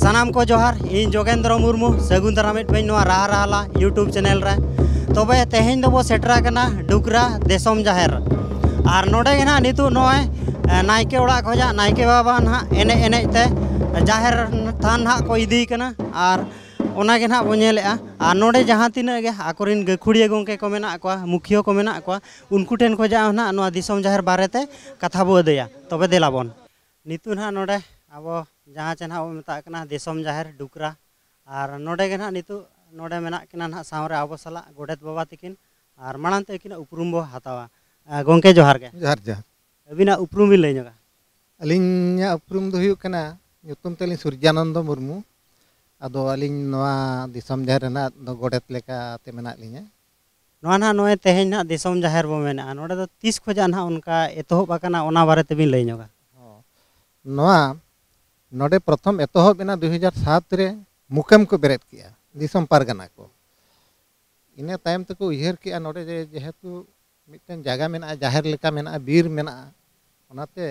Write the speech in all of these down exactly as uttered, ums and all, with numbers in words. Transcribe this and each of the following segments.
ᱥᱟᱱᱟᱢ ᱠᱚ ᱡᱚᱦᱟᱨ, ᱤᱧ ᱡᱳᱜᱮᱱᱫᱨᱚ ᱢᱩᱨᱢᱩ, ᱥᱟᱹᱜᱩᱱ ᱫᱟᱨᱟᱢᱮᱫ ᱯᱮᱭᱟᱧ ᱱᱚᱣᱟ ᱨᱟᱦᱟ ᱨᱟᱦᱟᱞᱟ YouTube ᱪᱮᱱᱮᱞ ᱨᱮ᱾ ᱛᱚᱵᱮ ᱛᱮᱦᱮᱧ ᱫᱚᱵᱚ ᱥᱮᱴᱮᱨ ᱟᱠᱟᱱᱟ ᱰᱩᱠᱨᱟ ᱫᱤᱥᱚᱢ ᱡᱟᱦᱮᱨ᱾ ᱟᱨ ᱱᱚᱰᱮ ᱜᱮ ᱱᱟᱦᱟᱜ ᱱᱤᱛᱚᱜ ᱱᱚᱜᱼᱚᱭ, ᱮ, ᱱᱟᱭᱠᱮ ᱚᱲᱟᱜ ᱠᱷᱚᱱᱟᱜ ᱱᱟᱭᱠᱮ ᱵᱟᱵᱟ ᱱᱟᱦᱟᱜ ᱮᱱᱮᱡ ᱮᱱᱮᱡ ᱛᱮ ᱡᱟᱦᱮᱨ ᱛᱷᱟᱱ ᱱᱟᱦᱟᱜ ᱠᱚ ᱤᱫᱤᱭᱮ ᱠᱟᱱᱟ᱾ ᱟᱨ ᱚᱱᱟ ᱜᱮ ᱱᱟᱦᱟᱜ ᱵᱚ ᱧᱮᱞᱮᱜᱼᱟ᱾ ᱟᱨ ᱱᱚᱰᱮ ᱡᱟᱦᱟᱸ ᱛᱤᱱᱟᱹᱜ ᱜᱮ ᱟᱠᱚᱨᱮᱱ ᱜᱟᱹᱠᱷᱩᱲᱤᱭᱟᱹ ᱜᱚᱢᱠᱮ ᱠᱚ ᱢᱮᱱᱟᱜ ᱠᱚᱣᱟ, ᱢᱩᱠᱷᱤᱭᱟᱹ ᱠᱚ ᱢᱮᱱᱟᱜ ᱠᱚᱣᱟ, ᱩᱱᱠᱩ ᱴᱷᱮᱱ ᱠᱷᱚᱱᱟᱜ ᱦᱚᱸ ᱱᱟᱦᱟᱜ ᱱᱚᱣᱟ ᱫᱤᱥᱚᱢ ᱡᱟᱦᱮᱨ ᱵᱟᱨᱮᱛᱮ ᱠᱟᱛᱷᱟ ᱵᱚ ᱟᱹᱫᱟᱹᱭᱟ᱾ ᱛᱚᱵᱮ ᱫᱮᱞᱟ ᱵᱚᱱ᱾ ᱱᱤᱛᱚᱜ ᱱᱟᱦᱟᱜ ᱱᱚᱰᱮ ᱟᱵᱚ ᱡᱟᱦᱟᱸ ᱪᱮ ᱱᱟᱦᱟᱜ ᱵᱚ ᱢᱮᱛᱟᱜ ᱠᱟᱱᱟ ᱫᱤᱥᱚᱢ ᱡᱟᱦᱮᱨ ᱰᱩᱠᱨᱟ᱾ ᱟᱨ ᱱᱚᱰᱮ ᱜᱮ ᱱᱟᱦᱟᱜ ᱱᱤᱛᱚᱜ ᱱᱚᱰᱮ ᱢᱮᱱᱟᱜ ᱠᱤᱱᱟ ᱱᱟᱦᱟᱜ ᱥᱟᱶᱨᱮ ᱟᱵᱚ ᱥᱟᱞᱟᱜ ᱜᱚᱰᱮᱛ ᱵᱟᱵᱟ ᱛᱤᱠᱤᱱ᱾ ᱟᱨ ᱢᱟᱲᱟᱝ ᱛᱮ ᱟᱹᱠᱤᱱᱟᱜ ᱩᱯᱨᱩᱢ ᱵᱚ ᱦᱟᱛᱟᱣᱟ᱾ ᱟ, ᱜᱚᱢᱠᱮ ᱡᱚᱦᱟᱨ ᱜᱮ᱾ ᱡᱚᱦᱟᱨ, ᱡᱚᱦᱟᱨ᱾ ᱟᱹᱵᱤᱱᱟᱜ ᱩᱯᱨᱩᱢ ᱵᱤᱱ ᱞᱟᱹᱭ ᱧᱚᱜᱟ? ᱟᱹᱞᱤᱧᱟᱜ ᱩᱯᱨᱩᱢ ᱫᱚ ᱦᱩᱭᱩᱜ ᱠᱟᱱᱟ, ᱧᱩᱛᱩᱢ ᱛᱟᱹᱞᱤᱧ ᱥᱩᱨᱡᱟᱱᱚᱱᱫᱚ ᱢᱩᱨᱢᱩ᱾ ᱟᱫᱚ ᱟᱹᱞᱤᱧ ᱱᱚᱣᱟ ᱫᱤᱥᱚᱢ ᱡᱟᱦᱮᱨ ᱨᱮᱱᱟᱜ ᱫᱚ ᱜᱚᱰᱮᱛ ᱞᱮᱠᱟᱛᱮ ᱢᱮᱱᱟᱜ ᱞᱤᱧᱟᱹ᱾ ᱱᱚᱣᱟ ᱱᱟᱦᱟᱜ ᱱᱚᱜᱼᱚᱭ ᱛᱮᱦᱮᱧ ᱱᱟᱦᱟᱜ ᱫᱤᱥᱚᱢ ᱡᱟᱦᱮᱨ ᱵᱚ ᱢᱮᱱᱮᱜᱼᱟ, ᱱᱚᱰᱮ ᱫᱚ ᱛᱤᱥ ᱠᱷᱚᱱᱟᱜ ᱱᱟᱦᱟᱜ ᱚᱱᱠᱟ ᱮᱛᱚᱦᱚᱵ ᱟᱠᱟᱱᱟ, ᱚᱱᱟ ᱵᱟᱨᱮ ᱛᱮᱵᱤᱱ ᱞᱟᱹᱭ ᱧᱚᱜᱟ? ᱦᱚᱸ᱾ ᱱᱚᱣᱟ ᱱᱚᱰᱮ ᱯᱨᱚᱛᱷᱚᱢ ᱮᱛᱚᱦᱚᱵ ᱮᱱᱟ ᱫᱩᱭ ᱦᱟᱡᱟᱨ ᱥᱟᱛ ᱨᱮ, ᱢᱩᱠᱟᱹᱢ ᱠᱚ ᱵᱮᱨᱮᱫ ᱠᱮᱜᱼᱟ ᱫᱤᱥᱚᱢ ᱯᱟᱨᱜᱟᱱᱟ ᱠᱚ᱾ ᱤᱱᱟᱹ ᱛᱟᱭᱚᱢ ᱛᱮᱠᱚ ᱩᱭᱦᱟᱹᱨ ᱠᱮᱜᱼᱟ ᱱᱚᱰᱮ ᱡᱮ ᱡᱮᱦᱮᱛᱩ ᱢᱤᱫᱴᱮᱱ ᱡᱟᱭᱜᱟ ᱢᱮᱱᱟᱜᱼᱟ, ᱡᱟᱦᱮᱨ ᱞᱮᱠᱟ ᱢᱮᱱᱟᱜᱼᱟ, ᱵᱤᱨ ᱢᱮᱱᱟᱜᱼᱟ, ᱚᱱᱟᱛᱮ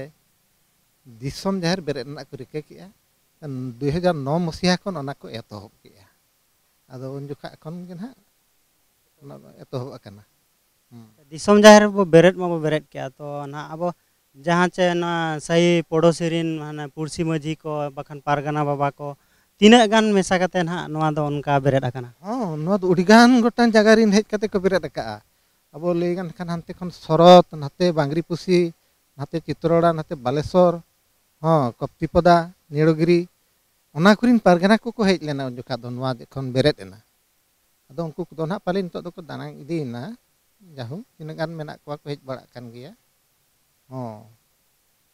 ᱫᱤᱥᱚᱢ ᱡᱟᱦᱮᱨ ᱵᱮᱨᱮᱫ ᱨᱮᱱᱟᱜ ᱠᱚ ᱨᱤᱠᱟᱹ ᱠᱮᱜᱼᱟ᱾ ᱫᱩᱭ ᱦᱟᱡᱟᱨ ᱱᱚ ᱢᱟᱹᱥᱤᱦᱟ ᱠᱷᱚᱱ ᱚᱱᱟ ᱠᱚ ᱮᱛᱚᱦᱚᱵ ᱠᱮᱜᱼᱟ᱾ ᱟᱫᱚ ᱩᱱ ᱡᱚᱠᱷᱟᱜ ᱠᱷᱚᱱ ᱜᱮ ᱱᱟᱦᱟᱜ ᱚᱱᱟ ᱫᱚ ᱮᱛᱚᱦᱚᱵ ᱟᱠᱟᱱᱟ᱾ ᱦᱩᱸ᱾ ᱫᱤᱥᱚᱢ ᱡᱟᱦᱮᱨ ᱵᱚ ᱵᱮᱨᱮᱫ ᱢᱟᱵᱚ ᱵᱮᱨᱮᱫ ᱠᱮᱜᱼᱟ, ᱛᱚ ᱱᱟᱦᱟᱜ ᱟᱵᱚ ᱡᱟᱦᱟᱸ ᱪᱮ ᱱᱚᱣᱟ ᱥᱟᱹᱦᱤ ᱯᱚᱲᱚᱥᱤ ᱨᱤᱱ, ᱢᱟᱱᱮ ᱯᱩᱲᱥᱤ ᱢᱟᱹᱡᱷᱤ ᱠᱚ, ᱵᱟᱠᱷᱟᱱ ᱯᱟᱨᱜᱟᱱᱟ ᱵᱟᱵᱟ ᱠᱚ, ᱛᱤᱱᱟᱹᱜ ᱜᱟᱱ ᱢᱮᱥᱟ ᱠᱟᱛᱮ ᱱᱟᱦᱟᱜ ᱱᱚᱣᱟ ᱫᱚ ᱚᱱᱠᱟ ᱵᱮᱨᱮᱫ ᱟᱠᱟᱱᱟ? ᱦᱚᱸ, ᱱᱚᱣᱟ ᱫᱚ ᱟᱹᱰᱤᱜᱟᱱ ᱜᱚᱴᱟᱝ ᱡᱟᱭᱜᱟ ᱨᱤᱱ ᱦᱮᱡ ᱠᱟᱛᱮ ᱠᱚ ᱵᱮᱨᱮᱫ ᱟᱠᱟᱜᱼᱟ᱾ ᱟᱵᱚ ᱞᱟᱹᱭ ᱜᱟᱱ ᱠᱷᱟᱱ ᱦᱟᱱᱛᱮ ᱠᱷᱚᱱ ᱥᱚᱨᱚᱛ, ᱱᱟᱛᱮ ᱵᱟᱝᱨᱤᱯᱩᱥᱤ, ᱱᱟᱛᱮ ᱪᱤᱛᱨᱚᱲᱟ, ᱱᱟᱛᱮ ᱵᱟᱞᱮᱥᱚᱨ, ᱦᱚᱸ, ᱠᱚᱯᱛᱤᱯᱚᱫᱟ, ᱱᱤᱲᱚᱜᱤᱨᱤ, ᱚᱱᱟ ᱠᱚᱨᱮᱱ ᱯᱟᱨᱜᱟᱱᱟ ᱠᱚᱠᱚ ᱦᱮᱡ ᱞᱮᱱᱟ ᱩᱱ ᱡᱚᱠᱷᱟ ᱫᱚ, ᱱᱚᱣᱟ ᱡᱚᱠᱷᱚᱱ ᱵᱮᱨᱮᱫ ᱮᱱᱟ᱾ ᱟᱫᱚ ᱩᱱᱠᱩ ᱠᱚᱫᱚ ᱱᱟᱦᱟᱜ ᱯᱟᱞᱮ ᱱᱤᱛᱚᱜ ᱫᱚᱠᱚ ᱫᱟᱬᱟ ᱤᱫᱤᱭᱮᱱᱟ᱾ ᱡᱟᱦᱳᱠ, ᱛᱤᱱᱟᱹᱜ ᱜᱟᱱ ᱢᱮᱱᱟᱜ ᱠᱚᱣᱟ ᱠᱚ ᱦᱮᱡ ᱵᱟᱲᱟᱜ ᱠᱟᱱ ᱜᱮᱭᱟ᱾ ᱦᱚᱸ,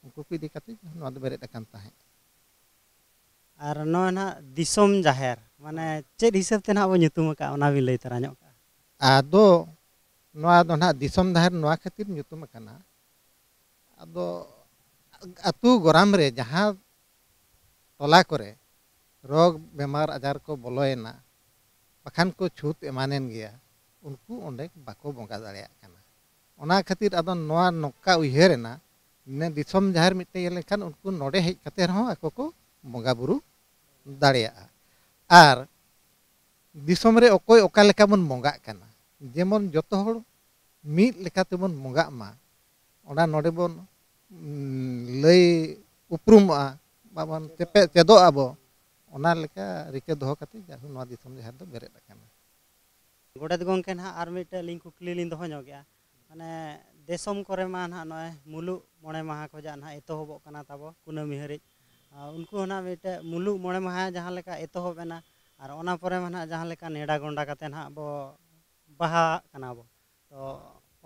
ᱩᱱᱠᱩ ᱠᱚ ᱤᱫᱤ ᱠᱟᱛᱮ ᱱᱚᱣᱟ ᱫᱚ ᱵᱮᱨᱮᱫ ᱟᱠᱟᱱ ᱛᱟᱦᱮᱸᱫ᱾ ᱟᱨ ᱱᱚᱜᱼᱚᱭ ᱱᱟᱦᱟᱜ ᱫᱤᱥᱚᱢ ᱡᱟᱦᱮᱨ, ᱢᱟᱱᱮ ᱪᱮᱫ ᱦᱤᱥᱟᱹᱵ ᱛᱮ ᱱᱟᱦᱟᱜ ᱵᱚ ᱧᱩᱛᱩᱢ ᱟᱠᱟᱫᱼᱟ, ᱚᱱᱟ ᱵᱤᱱ ᱞᱟᱹᱭ ᱛᱚᱨᱟ ᱧᱚᱜ ᱠᱟᱜᱼᱟ? ᱟᱫᱚ ᱱᱚᱣᱟ ᱫᱚ ᱱᱟᱦᱟᱜ ᱫᱤᱥᱚᱢ ᱡᱟᱦᱮᱨ ᱱᱚᱣᱟ ᱠᱷᱟᱹᱛᱤᱨ ᱧᱩᱛᱩᱢ ᱟᱠᱟᱱᱟ, ᱟᱫᱚ ᱟᱹᱛᱩ ᱜᱚᱨᱟᱢ ᱨᱮ ᱡᱟᱦᱟᱸ ᱴᱚᱞᱟ ᱠᱚᱨᱮ ᱨᱳᱜᱽ ᱵᱮᱢᱟᱨ ᱟᱡᱟᱨ ᱠᱚ ᱵᱚᱞᱚᱭᱮᱱᱟ, ᱵᱟᱠᱷᱟᱱ ᱠᱚ ᱪᱷᱩᱛ ᱮᱢᱟᱱᱮᱱ ᱜᱮᱭᱟ, ᱩᱱᱠᱩ ᱚᱸᱰᱮ ᱵᱟᱠᱚ ᱵᱚᱸᱜᱟ ᱫᱟᱲᱮᱭᱟᱜ ᱠᱟᱱᱟ᱾ ᱚᱱᱟ ᱠᱷᱟᱹᱛᱤᱨ ᱟᱫᱚ ᱱᱚᱣᱟ ᱱᱚᱝᱠᱟ ᱩᱭᱦᱟᱹᱨ ᱮᱱᱟ, ᱱᱤᱭᱟᱹ ᱫᱤᱥᱚᱢ ᱡᱟᱦᱮᱨ ᱢᱤᱫᱴᱮᱡ ᱤᱭᱟᱹ ᱞᱮᱱᱠᱷᱟᱱ ᱩᱱᱠᱩ ᱱᱚᱰᱮ ᱦᱮᱡ ᱠᱟᱛᱮ ᱨᱮᱦᱚᱸ ᱟᱠᱚ ᱠᱚ ᱵᱚᱸᱜᱟ ᱵᱩᱨᱩ ᱫᱟᱲᱮᱭᱟᱜᱼᱟ᱾ ᱟᱨ ᱫᱤᱥᱚᱢ ᱨᱮ ᱚᱠᱚᱭ ᱚᱠᱟ ᱞᱮᱠᱟ ᱵᱚᱱ ᱵᱚᱸᱜᱟᱜ ᱠᱟᱱᱟ, ᱡᱮᱢᱚᱱ ᱡᱚᱛᱚ ᱦᱚᱲ ᱢᱤᱫ ᱞᱮᱠᱟ ᱛᱮᱵᱚᱱ ᱵᱚᱸᱜᱟᱜ ᱢᱟ, ᱚᱱᱟ ᱱᱚᱰᱮ ᱵᱚᱱ, ᱩᱢ, ᱞᱟᱹᱭ ᱩᱯᱨᱩᱢᱚᱜᱼᱟ, ᱵᱟᱵᱚᱱ ᱪᱮᱯᱮᱡ ᱪᱮᱫᱚᱜ ᱟᱵᱚ, ᱚᱱᱟ ᱞᱮᱠᱟ ᱨᱤᱠᱟᱹ ᱫᱚᱦᱚ ᱠᱟᱛᱮ ᱡᱟᱭᱦᱳᱠ ᱱᱚᱣᱟ ᱫᱤᱥᱚᱢ ᱡᱟᱦᱮᱨ ᱫᱚ ᱵᱮᱨᱮᱫ ᱟᱠᱟᱱᱟ᱾ ᱜᱚᱰᱮᱛ ᱜᱚᱢᱠᱮ ᱱᱟᱦᱟᱜ ᱟᱨ ᱢᱤᱫᱴᱮᱡ ᱞᱤᱧ ᱠᱩᱠᱞᱤ ᱞᱤᱧ ᱫᱚᱦᱚ ᱧᱚᱜᱮᱜᱼᱟ, ᱢᱟᱱᱮ ᱫᱤᱥᱚᱢ ᱠᱚᱨᱮ ᱢᱟ ᱱᱟᱦᱟᱜ ᱱᱚᱜᱼᱚᱭ ᱢᱩᱞᱩᱜ ᱢᱚᱬᱮ ᱢᱟᱦᱟ ᱠᱷᱚᱱᱟᱜ ᱱᱟᱦᱟᱜ ᱮᱛᱚᱦᱚᱵᱚᱜ ᱠᱟᱱᱟ ᱛᱟᱵᱚ ᱠᱩᱱᱟᱹᱢᱤ ᱦᱟᱹᱨᱤᱡ᱾ ᱟᱨ ᱩᱱᱠᱩ ᱦᱚᱸ ᱱᱟᱦᱟᱜ ᱢᱤᱫᱴᱮᱡ ᱢᱩᱞᱩᱜ ᱢᱚᱬᱮ ᱢᱟᱦᱟ ᱡᱟᱦᱟᱸ ᱞᱮᱠᱟ ᱮᱛᱚᱦᱚᱵ ᱮᱱᱟ, ᱟᱨ ᱚᱱᱟ ᱯᱚᱨᱮ ᱢᱟ ᱱᱟᱦᱟᱜ ᱡᱟᱦᱟᱸ ᱞᱮᱠᱟ ᱱᱮᱰᱟ ᱜᱚᱸᱰᱟ ᱠᱟᱛᱮ ᱱᱟᱦᱟᱜ ᱵᱚ ᱵᱟᱦᱟᱜ ᱠᱟᱱᱟ ᱵᱚ᱾ ᱛᱚ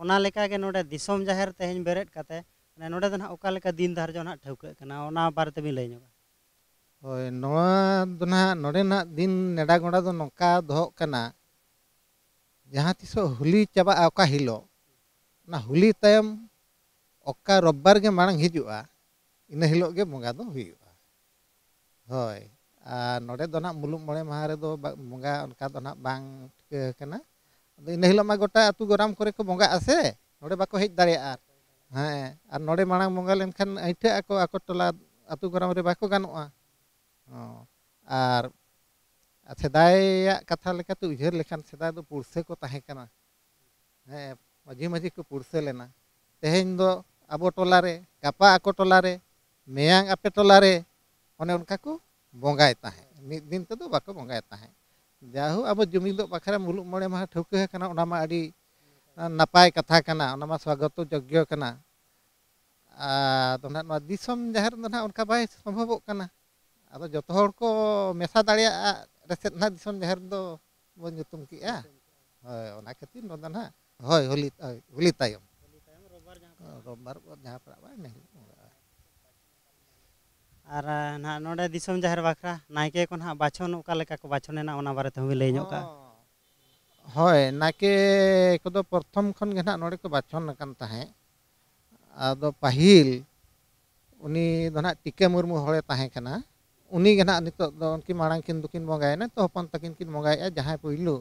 ᱚᱱᱟ ᱞᱮᱠᱟ ᱜᱮ ᱱᱚᱰᱮ ᱫᱤᱥᱚᱢ ᱡᱟᱦᱮᱨ ᱛᱮᱦᱮᱧ ᱵᱮᱨᱮᱫ ᱠᱟᱛᱮ, ᱢᱟᱱᱮ ᱱᱚᱰᱮ ᱫᱚ ᱱᱟᱦᱟᱜ ᱚᱠᱟ ᱞᱮᱠᱟ ᱫᱤᱱ ᱫᱷᱟᱨᱡᱚ ᱱᱟᱦᱟᱜ ᱴᱷᱟᱹᱣᱠᱟᱹᱜ ᱠᱟᱱᱟ, ᱚᱱᱟ ᱵᱟᱨᱮ ᱛᱮᱵᱤᱱ ᱞᱟᱹᱭ ᱧᱚᱜᱟ? ᱦᱳᱭ, ᱱᱚᱣᱟ ᱫᱚ ᱱᱟᱦᱟᱜ ᱱᱚᱰᱮᱱᱟᱜ ᱫᱤᱱ ᱱᱮᱰᱟ ᱜᱚᱸᱰᱟ ᱫᱚ ᱱᱚᱝᱠᱟ ᱫᱚᱦᱚᱜ ᱠᱟᱱᱟ, ᱡᱟᱦᱟᱸ ᱛᱤᱥᱚᱜ ᱦᱳᱞᱤ ᱪᱟᱵᱟᱜᱼᱟ ᱚᱠᱟ ᱦᱤᱞᱳᱜ, ᱚᱱᱟ ᱦᱳᱞᱤ ᱛᱟᱭᱚᱢ ᱚᱠᱟ ᱨᱳᱵᱵᱟᱨ ᱜᱮ ᱢᱟᱲᱟᱝ ᱦᱤᱡᱩᱜᱼᱟ, ᱤᱱᱟᱹ ᱦᱤᱞᱳᱜ ᱜᱮ ᱵᱚᱸᱜᱟ ᱫᱚ ᱦᱩᱭᱩᱜᱼᱟ᱾ ᱦᱳᱭ, ᱟᱨ ᱱᱚᱰᱮ ᱫᱚ ᱱᱟᱦᱟᱜ ᱢᱩᱞᱩᱜ ᱢᱚᱬᱮ ᱢᱟᱦᱟ ᱨᱮᱫᱚ ᱵᱟ-, ᱵᱚᱸᱜᱟ ᱚᱱᱠᱟ ᱫᱚ ᱱᱟᱦᱟᱜ ᱵᱟᱝ ᱴᱷᱤᱠᱟᱹ ᱟᱠᱟᱱᱟ᱾ ᱟᱫᱚ ᱤᱱᱟᱹ ᱦᱤᱞᱳᱜ ᱢᱟ ᱜᱚᱴᱟ ᱟᱹᱛᱩ ᱜᱚᱨᱟᱢ ᱠᱚᱨᱮ ᱠᱚ ᱵᱚᱸᱜᱟᱜᱼᱟ ᱥᱮ, ᱱᱚᱰᱮ ᱵᱟᱠᱚ ᱦᱮᱡ ᱫᱟᱲᱮᱭᱟᱜᱼᱟ᱾ ᱟᱨ ᱦᱮᱸ, ᱟᱨ ᱱᱚᱰᱮ ᱢᱟᱲᱟᱝ ᱵᱚᱸᱜᱟ ᱞᱮᱱᱠᱷᱟᱱ ᱟᱹᱭᱴᱷᱟᱹᱜ ᱟᱠᱚ, ᱟᱠᱚ ᱴᱚᱞᱟ ᱟᱹᱛᱩ ᱜᱚᱨᱟᱢ ᱨᱮ ᱵᱟᱠᱚ ᱜᱟᱱᱚᱜᱼᱟ᱾ ᱦᱚᱸ, ᱟᱨ ᱥᱮᱫᱟᱭᱟᱜ ᱠᱟᱛᱷᱟ ᱞᱮᱠᱟᱛᱮ ᱩᱭᱦᱟᱹᱨ ᱞᱮᱠᱷᱟᱱ ᱥᱮᱫᱟᱭ ᱫᱚ ᱯᱩᱲᱥᱟᱹ ᱠᱚ ᱛᱟᱦᱮᱸ ᱠᱟᱱᱟ᱾ ᱦᱮᱸ, ᱢᱟᱹᱡᱷᱤ ᱢᱟᱹᱡᱷᱤ ᱠᱚ ᱯᱩᱲᱥᱟᱹ ᱞᱮᱱᱟ᱾ ᱛᱮᱦᱮᱧ ᱫᱚ ᱟᱵᱚ ᱴᱚᱞᱟ ᱨᱮ, ᱜᱟᱯᱟ ᱟᱠᱚ ᱴᱚᱞᱟ ᱨᱮ, ᱢᱮᱭᱟᱝ ᱟᱯᱮ ᱴᱚᱞᱟ ᱨᱮ, ᱚᱱᱮ ᱚᱱᱠᱟ ᱠᱚ ᱵᱚᱸᱜᱟᱭ ᱛᱟᱦᱮᱸᱫ᱾ ᱢᱤᱫ ᱫᱤᱱ ᱛᱮᱫᱚ ᱵᱟᱠᱚ ᱵᱚᱸᱜᱟᱭ ᱛᱟᱦᱮᱸᱫ᱾ ᱡᱟᱭᱦᱳᱠ, ᱟᱵᱚ ᱡᱩᱢᱤᱫᱚᱜ ᱵᱟᱠᱷᱨᱟ ᱢᱩᱞᱩᱜ ᱢᱚᱬᱮ ᱢᱟᱦᱟ ᱴᱷᱟᱹᱣᱠᱟᱹ ᱟᱠᱟᱱᱟ, ᱚᱱᱟ ᱢᱟ ᱟᱹᱰᱤ ᱱᱟᱯᱟᱭ ᱠᱟᱛᱷᱟ ᱠᱟᱱᱟ, ᱚᱱᱟ ᱢᱟ ᱥᱣᱟᱜᱚᱛᱚ ᱡᱳᱜᱽᱭᱚ ᱠᱟᱱᱟ᱾ ᱟᱫᱚ ᱱᱟᱦᱟᱜ ᱱᱚᱣᱟ ᱫᱤᱥᱚᱢ ᱡᱟᱦᱮᱨ ᱫᱚ ᱱᱟᱦᱟᱜ ᱚᱱᱠᱟ ᱵᱟᱭ ᱥᱚᱢᱵᱷᱚᱵᱚᱜ ᱠᱟᱱᱟ᱾ ᱟᱫᱚ ᱡᱚᱛᱚ ᱦᱚᱲ ᱠᱚ ᱢᱮᱥᱟ ᱫᱟᱲᱮᱭᱟᱜᱼᱟ ᱨᱮᱥᱮᱫ ᱱᱟᱦᱟᱜ ᱫᱤᱥᱚᱢ ᱡᱟᱦᱮᱨ ᱫᱚ ᱵᱚᱱ ᱧᱩᱛᱩᱢ ᱠᱮᱜᱼᱟ᱾ ᱦᱳᱭ, ᱚᱱᱟ ᱠᱷᱟᱹᱛᱤᱨ ᱱᱚᱣᱟ ᱫᱚ ᱱᱟᱦᱟᱜ, ᱦᱳᱭ, ᱦᱳᱞᱤ, ᱦᱳᱭ, ᱦᱳᱞᱤ ᱛᱟᱭᱚᱢ᱾ ᱨᱳᱵᱵᱟᱨ ᱡᱟᱦᱟᱸ ᱯᱟᱲᱟᱜᱼᱟ, ᱤᱱᱟᱹ ᱦᱤᱞᱳᱜ ᱵᱚᱸᱜᱟᱜᱼᱟ᱾ ᱟᱨ, ᱟ, ᱱᱟᱦᱟᱜ ᱱᱚᱰᱮ ᱫᱤᱥᱚᱢ ᱡᱟᱦᱮᱨ ᱵᱟᱠᱷᱨᱟ ᱱᱟᱭᱠᱮ ᱠᱚ ᱱᱟᱦᱟᱜ ᱵᱟᱪᱷᱚᱱ ᱚᱠᱟ ᱞᱮᱠᱟ ᱠᱚ ᱵᱟᱪᱷᱚᱱ ᱮᱱᱟ, ᱚᱱᱟ ᱵᱟᱨᱮ ᱛᱮᱦᱚᱸ ᱵᱤᱱ ᱞᱟᱹᱭ ᱧᱚᱜ ᱠᱟᱜᱼᱟ? ᱦᱚᱸ᱾ ᱦᱳᱭ, ᱱᱟᱭᱠᱮ ᱠᱚᱫᱚ ᱯᱨᱚᱛᱷᱚᱢ ᱠᱷᱚᱱ ᱜᱮ ᱱᱟᱦᱟᱜ ᱱᱚᱰᱮ ᱠᱚ ᱵᱟᱪᱷᱚᱱ ᱟᱠᱟᱱ ᱛᱟᱦᱮᱸᱫ᱾ ᱟᱫᱚ ᱯᱟᱹᱦᱤᱞ ᱩᱱᱤ ᱫᱚ ᱱᱟᱦᱟᱜ ᱴᱤᱠᱟᱹ ᱢᱩᱨᱢᱩ ᱦᱚᱲᱮ ᱛᱟᱦᱮᱸ ᱠᱟᱱᱟ᱾ ᱩᱱᱤ ᱜᱮ ᱱᱟᱦᱟᱜ ᱱᱤᱛᱚᱜ ᱫᱚ ᱩᱱᱠᱤᱱ ᱢᱟᱲᱟᱝ ᱠᱤᱱ ᱫᱚᱠᱤᱱ ᱵᱚᱸᱜᱟᱭᱮᱱᱟ, ᱱᱤᱛᱚᱜ ᱦᱚᱯᱚᱱ ᱛᱟᱹᱠᱤᱱ ᱠᱤᱱ ᱵᱚᱸᱜᱟᱭᱮᱫᱼᱟ᱾ ᱡᱟᱦᱟᱸᱭ ᱯᱳᱭᱞᱳ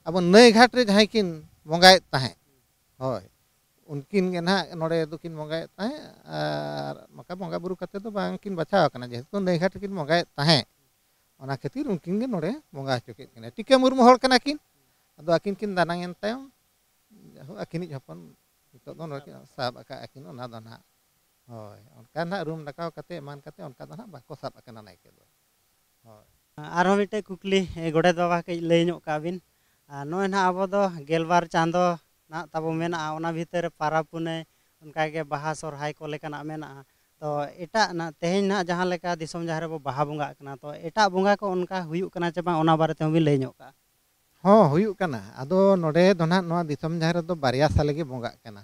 ᱟᱵᱚ ᱱᱟᱹᱭ ᱜᱷᱟᱴ ᱨᱮ ᱡᱟᱦᱟᱸᱭ ᱠᱤᱱ ᱵᱚᱸᱜᱟᱭᱮᱫ ᱛᱟᱦᱮᱸᱫ, ᱦᱳᱭ, ᱩᱱᱠᱤᱱ ᱜᱮ ᱱᱟᱦᱟᱜ ᱱᱚᱰᱮ ᱫᱚᱠᱤᱱ ᱵᱚᱸᱜᱟᱭᱮᱫ ᱛᱟᱦᱮᱸᱫ᱾ ᱟᱨ ᱱᱚᱝᱠᱟ ᱵᱚᱸᱜᱟ ᱵᱩᱨᱩ ᱠᱟᱛᱮ ᱫᱚ ᱵᱟᱝ ᱠᱤᱱ ᱵᱟᱪᱷᱟᱣ ᱟᱠᱟᱱᱟ, ᱡᱮᱦᱮᱛᱩ ᱱᱟᱹᱭ ᱜᱷᱟᱴ ᱨᱮᱠᱤᱱ ᱵᱚᱸᱜᱟᱭᱮᱫ ᱛᱟᱦᱮᱸᱫ᱾ ᱚᱱᱟ ᱠᱷᱟᱹᱛᱤᱨ ᱩᱱᱠᱤᱱ ᱜᱮ ᱱᱚᱰᱮ ᱵᱚᱸᱜᱟ ᱦᱚᱪᱚ ᱠᱮᱫ ᱠᱤᱱᱟ᱾ ᱴᱤᱠᱟᱹ ᱢᱩᱨᱢᱩ ᱦᱚᱲ ᱠᱟᱱᱟ ᱠᱤᱱ, ᱟᱫᱚ ᱟᱹᱠᱤᱱ ᱠᱤᱱ ᱫᱟᱱᱟᱝ ᱮᱱ ᱛᱟᱭᱚᱢ ᱡᱟᱭᱦᱳᱠ ᱟᱹᱠᱤᱱᱤᱡ ᱦᱚᱯᱚᱱ ᱱᱤᱛᱚᱜ ᱫᱚ ᱱᱚᱰᱮ ᱠᱤᱱ ᱥᱟᱵ ᱟᱠᱟᱫ ᱟᱹᱠᱤᱱ, ᱚᱱᱟ ᱫᱚ ᱱᱟᱦᱟᱜ᱾ ᱦᱳᱭ, ᱚᱱᱠᱟ ᱱᱟᱦᱟᱜ ᱨᱩᱢ ᱰᱟᱠᱟᱣ ᱠᱟᱛᱮ ᱮᱢᱟᱱ ᱠᱟᱛᱮ ᱚᱱᱠᱟ ᱫᱚ ᱱᱟᱦᱟᱜ ᱵᱟᱠᱚ ᱥᱟᱵ ᱟᱠᱟᱱᱟ ᱱᱟᱭᱠᱮ ᱫᱚ᱾ ᱦᱳᱭ᱾ ᱟᱨᱦᱚᱸ ᱢᱤᱫᱴᱮᱡ ᱠᱩᱠᱞᱤ, ᱮ, ᱜᱚᱰᱮᱛ ᱵᱟᱵᱟ, ᱠᱟᱹᱡ ᱞᱟᱹᱭ ᱧᱚᱜ ᱠᱟᱜ ᱵᱤᱱ᱾ ᱟᱨ ᱱᱚᱜᱼᱚᱭ ᱱᱟᱦᱟᱜ ᱟᱵᱚ ᱫᱚ ᱜᱮᱞᱵᱟᱨ ᱪᱟᱸᱫᱚ ᱱᱟᱦᱟᱜ ᱛᱟᱵᱚ ᱢᱮᱱᱟᱜᱼᱟ, ᱚᱱᱟ ᱵᱷᱤᱛᱟᱹᱨ ᱨᱮ ᱯᱟᱨᱟᱵᱽ ᱯᱩᱱᱟᱹᱭ, ᱚᱱᱠᱟᱜᱮ ᱵᱟᱦᱟ ᱥᱚᱨᱦᱟᱭ ᱠᱚ ᱞᱮᱠᱟᱱᱟᱜ ᱢᱮᱱᱟᱜᱼᱟ᱾ ᱛᱚ ᱮᱴᱟᱜ ᱱᱟᱦᱟᱜ ᱛᱮᱦᱮᱧ ᱱᱟᱦᱟᱜ ᱡᱟᱦᱟᱸ ᱞᱮᱠᱟ ᱫᱤᱥᱚᱢ ᱡᱟᱦᱮᱨ ᱨᱮᱵᱚ ᱵᱟᱦᱟ ᱵᱚᱸᱜᱟᱜ ᱠᱟᱱᱟ, ᱛᱚ ᱮᱴᱟᱜ ᱵᱚᱸᱜᱟ ᱠᱚ ᱚᱱᱠᱟ ᱦᱩᱭᱩᱜ ᱠᱟᱱᱟ ᱪᱮ ᱵᱟᱝ, ᱚᱱᱟ ᱵᱟᱨᱮ ᱛᱮᱦᱚᱸ ᱵᱤᱱ ᱞᱟᱹᱭ ᱧᱚᱜ ᱠᱟᱜᱼᱟ᱾ ᱦᱚᱸ, ᱦᱩᱭᱩᱜ ᱠᱟᱱᱟ᱾ ᱟᱫᱚ ᱱᱚᱰᱮ ᱫᱚ ᱱᱟᱦᱟᱜ ᱱᱚᱣᱟ ᱫᱤᱥᱚᱢ ᱡᱟᱦᱮᱨ ᱨᱮᱫᱚ ᱵᱟᱨᱭᱟ ᱥᱟᱞᱮ ᱜᱮ ᱵᱚᱸᱜᱟᱜ ᱠᱟᱱᱟ,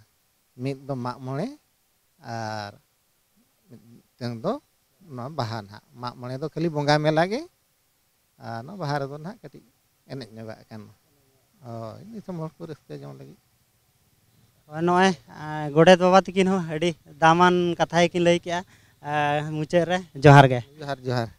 ᱢᱤᱫ ᱫᱚ ᱢᱟᱜ ᱢᱚᱬᱮ ᱟᱨ ᱢᱤᱫᱴᱟᱝ ᱫᱚ ᱱᱚᱣᱟ ᱵᱟᱦᱟ ᱱᱟᱦᱟᱜ᱾ ᱢᱟᱜ ᱢᱚᱬᱮ ᱫᱚ ᱠᱷᱟᱹᱞᱤ ᱵᱚᱸᱜᱟ ᱢᱮᱞᱟ ᱜᱮ, ᱟᱨ ᱱᱚᱣᱟ ᱵᱟᱦᱟ ᱨᱮᱫᱚ ᱱᱟᱦᱟᱜ ᱠᱟᱹᱴᱤᱡ ᱮᱱᱮᱡ ᱧᱚᱜᱟᱜ ᱠᱟᱱᱟ᱾ ᱦᱳᱭ, ᱫᱤᱥᱚᱢ ᱦᱚᱲ ᱠᱚ ᱨᱟᱹᱥᱠᱟᱹ ᱡᱚᱝ ᱞᱟᱹᱜᱤᱫ᱾ ᱦᱳᱭ, ᱱᱚᱜᱼᱚᱭ, ᱟ, ᱜᱚᱰᱮᱛ ᱵᱟᱵᱟ ᱛᱟᱹᱠᱤᱱ ᱦᱚᱸ ᱟᱹᱰᱤ ᱫᱟᱢᱟᱱ ᱠᱟᱛᱷᱟ ᱜᱮᱠᱤᱱ ᱞᱟᱹᱭ ᱠᱮᱜᱼᱟ᱾ ᱟ, ᱢᱩᱪᱟᱹᱫ ᱨᱮ ᱡᱚᱦᱟᱨ ᱜᱮ᱾ ᱡᱚᱦᱟᱨ, ᱡᱚᱦᱟᱨ᱾